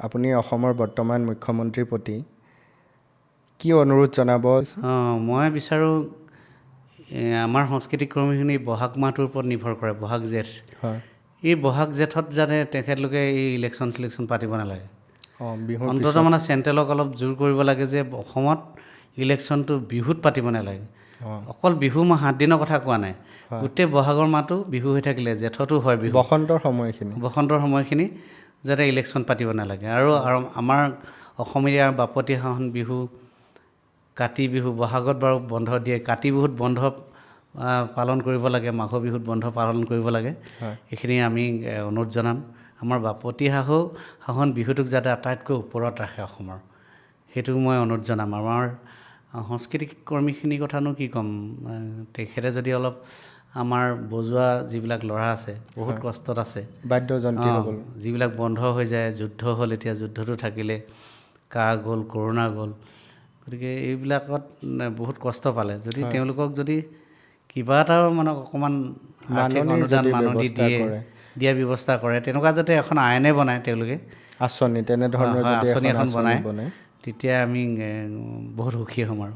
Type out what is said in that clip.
আপুনি অসমৰ বৰ্তমান মুখ্যমন্ত্ৰীৰ প্ৰতি কি অনুৰোধ জনাব? অঁ, মই বিচাৰোঁ আমাৰ সাংস্কৃতিক কৰ্মীখিনি বহাগ মাহটোৰ ওপৰত নিৰ্ভৰ কৰে, বহাগ জেঠ। এই বহাগ জেঠত যাতে তেখেতলোকে এই ইলেকশ্যন চিলেকশ্যন পাতিব নালাগে। বিহুৰ অন্ততঃ মানে চেণ্ট্ৰেলক অলপ জোৰ কৰিব লাগে যে অসমত ইলেকশ্যনটো বিহুত পাতিব নালাগে। অকল বিহু মই 7 দিনৰ কথা কোৱা নাই, গোটেই বহাগৰ মাহটো বিহু হৈ থাকিলে জেঠতো হয় বিহু। বসন্তৰ সময়খিনি, বসন্তৰ সময়খিনি যাতে ইলেকশ্যন পাতিব নালাগে। আৰু আমাৰ অসমীয়া বাপতি সাহোন বিহু কাতি বিহু, বহাগত বাৰু বন্ধ দিয়ে, কাতি বিহুত বন্ধ পালন কৰিব লাগে, মাঘৰ বিহুত বন্ধ পালন কৰিব লাগে। এইখিনি আমি অনুৰোধ জনাম। আমাৰ বাপতি সাহোন বিহুটোক যাতে আটাইতকৈ ওপৰত ৰাখে অসমৰ, সেইটো মই অনুৰোধ জনাম। আমাৰ সাংস্কৃতিক কৰ্মীখিনিৰ কথানো কি ক'ম, তেখেতে যদি অলপ আমাৰ বজোৱা যিবিলাক ল'ৰা আছে বহুত কষ্টত আছে, বাদ্যযন্ত্ৰীসকল যিবিলাক বন্ধ হৈ যায়, যুদ্ধ হ'ল, এতিয়া যুদ্ধটো থাকিলে, কা গ'ল, কৰোণা গ'ল, গতিকে এইবিলাকত বহুত কষ্ট পালে। যদি তেওঁলোকক যদি কিবা এটাও মানে অকণমান আৰ্থিক অনুদান মাননি দিয়ে, দিয়াৰ ব্যৱস্থা কৰে, তেনেকুৱা যাতে এখন আইনে বনায় তেওঁলোকে, আঁচনি তেনেধৰণৰ আঁচনি এখন বনায়, তেতিয়া আমি বহুত সুখী হ'ম আৰু।